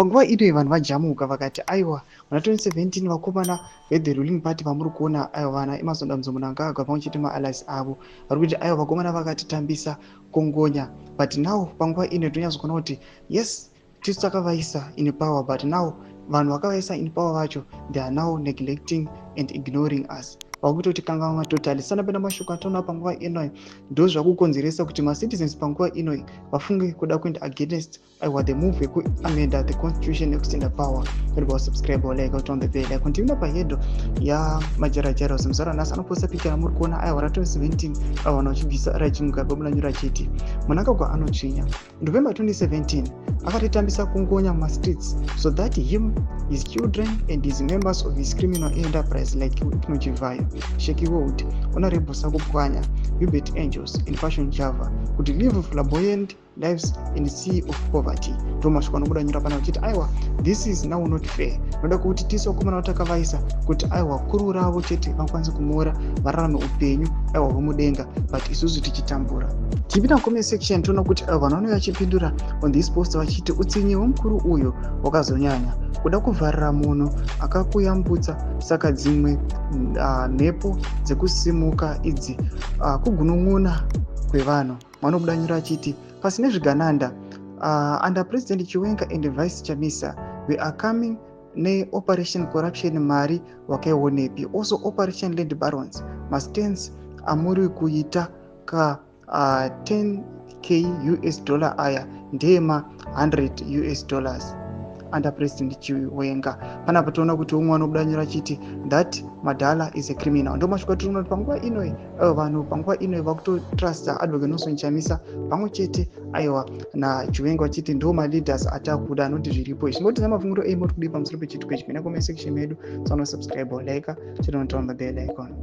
Panguva ino vanhu vajamuka vakati, "Aiwa, muna 2017 vakomana vethe ruling party vamuri kuona, aiwa, vana Emmerson Dambudzo Mnangagwa pamwe chete maallies avo vari kuti, aiwa, vakomana vakatitambisa kongonya." But now panguva ino tonyatsokuona kuti yes, tisu takavaisa in power, but now vanhu vakavaisa in power vacho, they are now neglecting and ignoring us. Vakuti kanganwa totally. Sanapenda mashoko ataona panguva inoi, ndo zvakukonzeresa kuti macitizens panguva inoi vafunge kuda kuenda against, aiwa, the move yekuamenda the constitution yekuextenda power. Toriba subscribe, like, on the bell icon. Tiina pahedo yamajarajara muzara nhasi anoposta picha ramuri kuona, aiwa, ra2017, aiwa, vanhu vachibvisa rachimugabe. Munanyora achiti Mnangagwa anotsvinya. November 2017 akatitambisa kungonya mumastreets so that him, his children and his members of his criminal enterprise like Wicknell Chivayo, Sheki World, Honorable Sakupwanya, Hubert Angels and Fashion Java could live flamboyant lives in sea of poverty. Ndo mashoko anobuda nyora pana vachiti, aiwa, this is now not fair. Noda kuti tisu vakomana vatakavaisa kuti, aiwa, kuru ravo chete vakwanise kumora vararame upenyu, aiwa, hwemudenga, but isusu tichitambura. Tipinda mucomment section, toona kuti vanhu vanouya vachipindura on this post vachiti utsinye hwemukuru uyu hwakazonyanya kuda kuvharira munhu akakuyambutsa. Saka dzimwe mhepo dzekusimuka idzi, kugunun'una kwevanhu. Vanobuda nyora achiti pasi nezvigananda. Under President Chiwenga and Vice Chamisa, we are coming neoperation corruption. Mari wakaionepi? Also operation land barons. Mastans amuri kuita ka 10K US dollar aya ndema 100 US dollars under President Chiwenga. Panapa toona kuti umwe anobuda nyora achiti that madhala is a criminal. Ndo mashoko atiri kuona kuti panguva inoi vanhu panguva inoi vakutotrusta Advocate Nelson Chamisa pamwe chete, aiwa, naChiwenga, vachiti ndo maleaders atakuda anoti zviripo izvi. Ngoti namafungiro ei muri kudii pamusoro pechituko ichi? Pinda comment section medu, sanosubscribe, like, chinoturn on the bell icon.